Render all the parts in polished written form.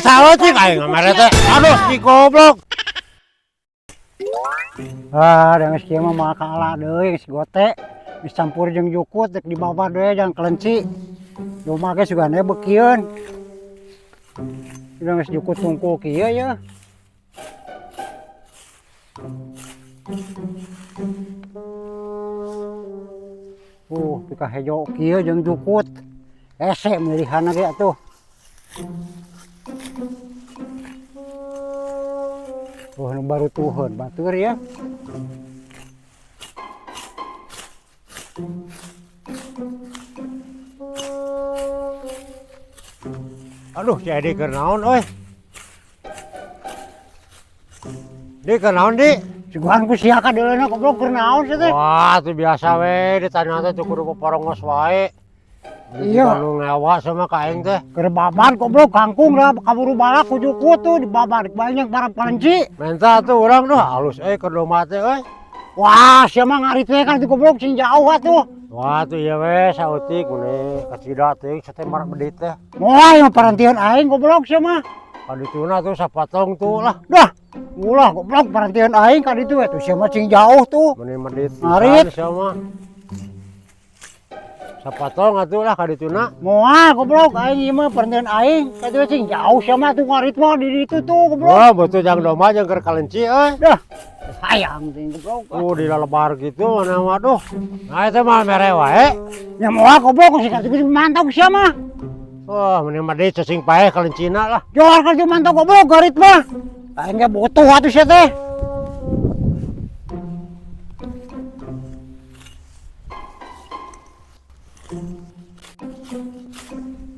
Saeutik aing mere teh. Aduh, si goblok. Ah, da geus kieu mah moal kaala deui, geus gote. Geus campur jeung jukut rek dibawa deui jang kelenci. Domba ge sugane beukieun. Udah geus jukut tungkul kieu ya. Pika hejo kieu jeung jukut. Ese milihanna ge atuh. Nu baru tuheun batur ya. Aduh, si Edi keur naon euy? Di keur naon, Di? Suguhan ku sia ka deuleuna goblok keur naon sia teh? Wah, tuh biasa we ditanya teh cukup porongos wae. Iya. Nu ngewa sama ka aing teh. Keur babat goblok kangkung lah kaburu balak ku jukut tuh dibabat banyak barang kelenci. Menta tuh urang duh halus euy keur domba teh euy. Wah, sia mah ngarit we kan tuh goblok sing jauh atuh. Wah, tuh ieu we sautik meni kacida teuing sate marak bedit teh. Moal mah parantian aing goblok sia mah. Kadituna tuh sapotong tuh lah. Dah, ulah goblok parantian aing ka ditu we tuh sia mah cing jauh tuh. Meni medit Ngarit. pisan sia mah. Sapotong atuh lah kadituna. Moal goblok aing ieu mah parantian aing ka ditu cing jauh sia mah tuh ngarit mah di ditu tuh goblok. Wah, betul jang domba jeung keur kalenci euy. Dah, sayang ting goblok. Di lelebar gitu mana waduh. Nah, itu mah mere wae. Ya moal goblok sih ka ditu mantap sia mah. Wah, mending medit cacing paeh kalencina lah. Jual ka ditu mantap goblok garit mah. Aing ge butuh atuh sia teh.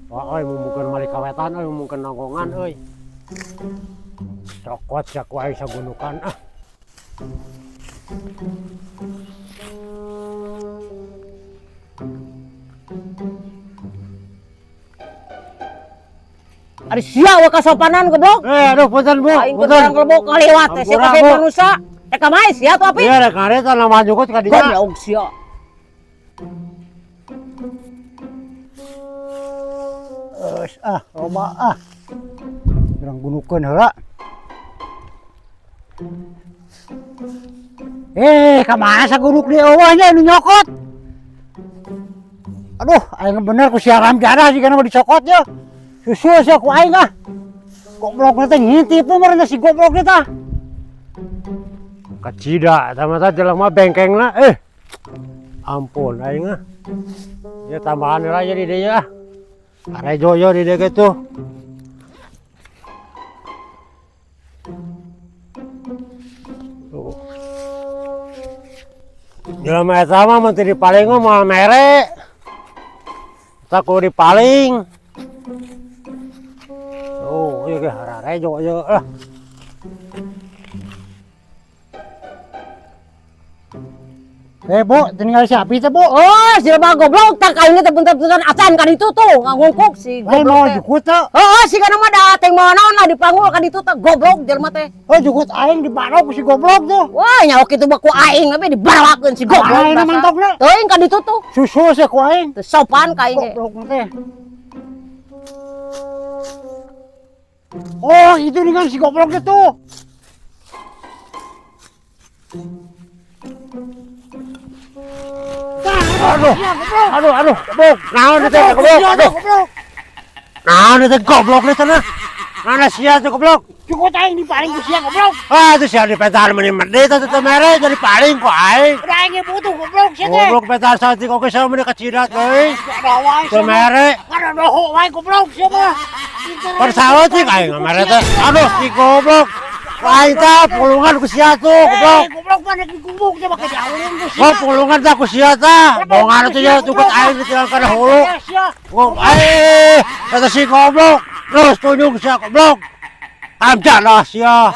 Wah, euy mumungkeun mali kawetan euy, mumungkeun nongkongan euy. Cokot sia ku aing sagunukan ah. Ari sia we kasopanan goblok. Aduh punten Bu, Aing punten. keur goblok ngaliwat teh sia Ampura, kabeh Bu. manusia. Teh kamae sia tuh api. Iya rek ngarit tanaman jukut ka dinya. Goblok sia. Eus ah, loba ah. Urang gunukeun heula. Ka mana sagunuk di eueuh nya nu nyokot? Aduh, aing bener ku siaran jadah jigana mah dicokot ye. Susul sia ku aing ah. Goblok teh ngintip meureun si goblok teh tah. Kacida eta mah tah jelema bengkengna Ampun aing ah. Ya tambahan heula ye di dieu ah. Arejo yo di dieu ge tuh. Tuh. Jelema eta mah mun teu dipaling mah moal mere. Eta kudu dipaling. Tuh, ieu ge hararejo ieu lah. Bu, tinggal si Api teh, Bu. Oh, si jelema goblok tak aing teh punten-punten acan ka ditu tuh, ngangungkuk si Lain goblok mau teh. jukut teh. Heeh, si kana mah da teh moal naon lah dipanggul ka ditu teh goblok jelema teh. Oh, jukut aing dibarok ku si goblok tuh. Wah, nyawa kitu mah ku aing tapi dibarawakeun si goblok. Aing dasar. mantokna. Teuing ka ditu tuh. Susul sia ku aing. Teu sopan ka aing ge. Goblok teh. Oh, itu dengan si goblok itu. Aduh, aduh, aduh, goblok. Naon itu goblok? Aduh. Naon itu goblok itu nah. Mana sia tuh goblok? Cukup aing dipaling ku sia goblok. Ah, itu sia dipetar meni medit atuh teh mere jadi paling ku aing. Udah aing butuh goblok sia teh. Goblok petar saeutik oge sia meni kacidat euy. Ada wae Teu mere. Ada doho wae goblok sia mah. Persaeutik aing mere teh. Aduh, si goblok. Aing teh pulungan ku sia tuh goblok. Goblok mah nek digubuk teh make diaulin ku sia. Oh, pulungan teh ku sia tah. Bongan atuh ya tukut aing ditinggal kana hulu. Goblok, eta si goblok. Terus tunjuk sia goblok. Amjak lah sia.